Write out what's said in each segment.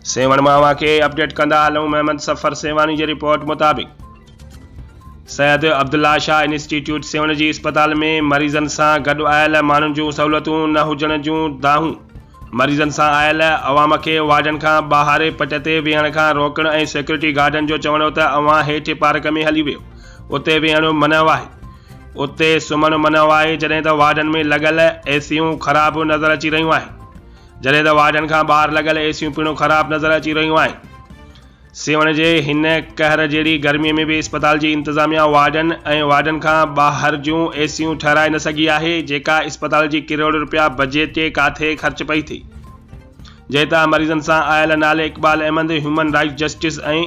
سيوهڻ مان اوهان کي اپڊيٽ ڪندا هلون محمد صفر سيوهاڻي جي رپورٽ مطابق سيد عبدالله شاهه انسٽيٽيوٽ سيوهڻ جي اسپتال ۾ مريضن سان گڏ آيل ماڻهن جون سهولتون نه هجڻ جون دانهون مريضن سان آيل عوام کي وارڊن کان ٻاهر پٽ تي ويهڻ کان روڪڻ ۽ سيڪيورٽي گارڊن جو چوڻ هو ته اوهان هيٺ پارڪ ۾ هلي ويهو اتي ويهڻ منع آهي اتي سمهڻ منع آهي جڏهن ته وارڊن ۾ لڳل اي سيون خراب نظر اچي رهيون آهن جڏهن ته وارڊن کان ٻاهر لڳل اي سيون پڻ خراب نظر اچي رهيون آهن. سيوهڻ جي هن قهر جهڙي گرمي ۾ به اسپتال جي انتظاميا وارڊن ۽ وارڊن کان ٻاهر جون اي سيون ٺهرائي نه سگهي آهي جيڪا اسپتال جي ڪروڙ رپيا بجيٽ ڪاٿي خرچ پئي ٿي جنهن تان مريضن سان آيل نالي Iqbal Ahmed human rights justice ۽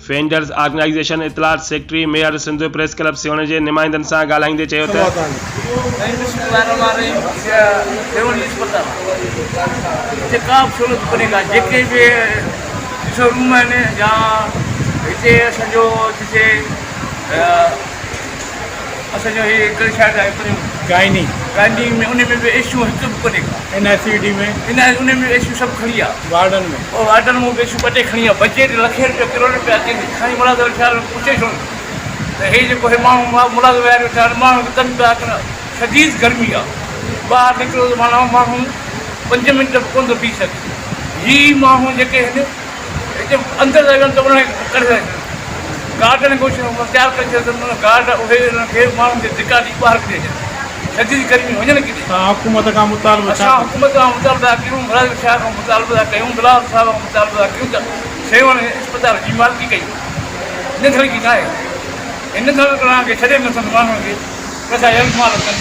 fenders organisation اطلاعات secretary mayor Sindh press club Sehwan جي نمائندن سان ڳالهائيندي چيو ته. سائين بسم الله الرحمٰن الرحيم سيوهڻ جي اسپتال هتي ڪا به سهولت ڪونهي ڪا جيڪي به ڏسو روم آهن يا هتي اسان جو جتي اسان جو هي ڪهڙي شهر آهي پريون گائني گائني ۾ ان ۾ به ايسيون هڪ به ڪونهي ڪا اين آء سي ڊي ۾ ان ان ۾ ايسيون سڀ کڻي آ وارڊن ۾ او وارڊن ۾ به ايسيون ٻه ٽي کڻي آ بجيٽ لکين روپيا ڪروڙ روپيا اچي ٿي کڻي ملازم ويٺا آهن پڇي ڇو نه ته هي جيڪو هي ماڻهو ملازم ويهاري ويٺا آهن ماڻهو کي تنگ پيا ڪن شديد گرمي آ ٻاهر نڪرو ته معنيٰ ماڻهو پنج منٽ به ڪونه ٿو بيهي سگهي هي ماڻهو جيڪي هن هتي اندر ٿا ويهن ته انهن کي ڪڍي ٿا ڇڏن. گارڊن کي تيار ڪري ڇڏيو اٿن گارڊ اهي انهن کي ماڻهن کي ڌڪا ڏئي ٻاهر ڪڍي ڇڏين. شديد گرمي وڃن ڪٿي؟ توهان حڪومت کان مطالبو ڇا اسان حڪومت کان مطالبو ٿا ڪيون ملازم شاهه کان مطالبو ٿا ڪيون بلاول صاحب کان مطالبو ٿا ڪيون ته سيوهڻ اسپتال جي مالڪي ڪئي وڃي. نڌڻڪي ناهي. هن نڌڻڪ کي ڇڏي نه اٿن ماڻهن کي پئسا يرغمال ڪن.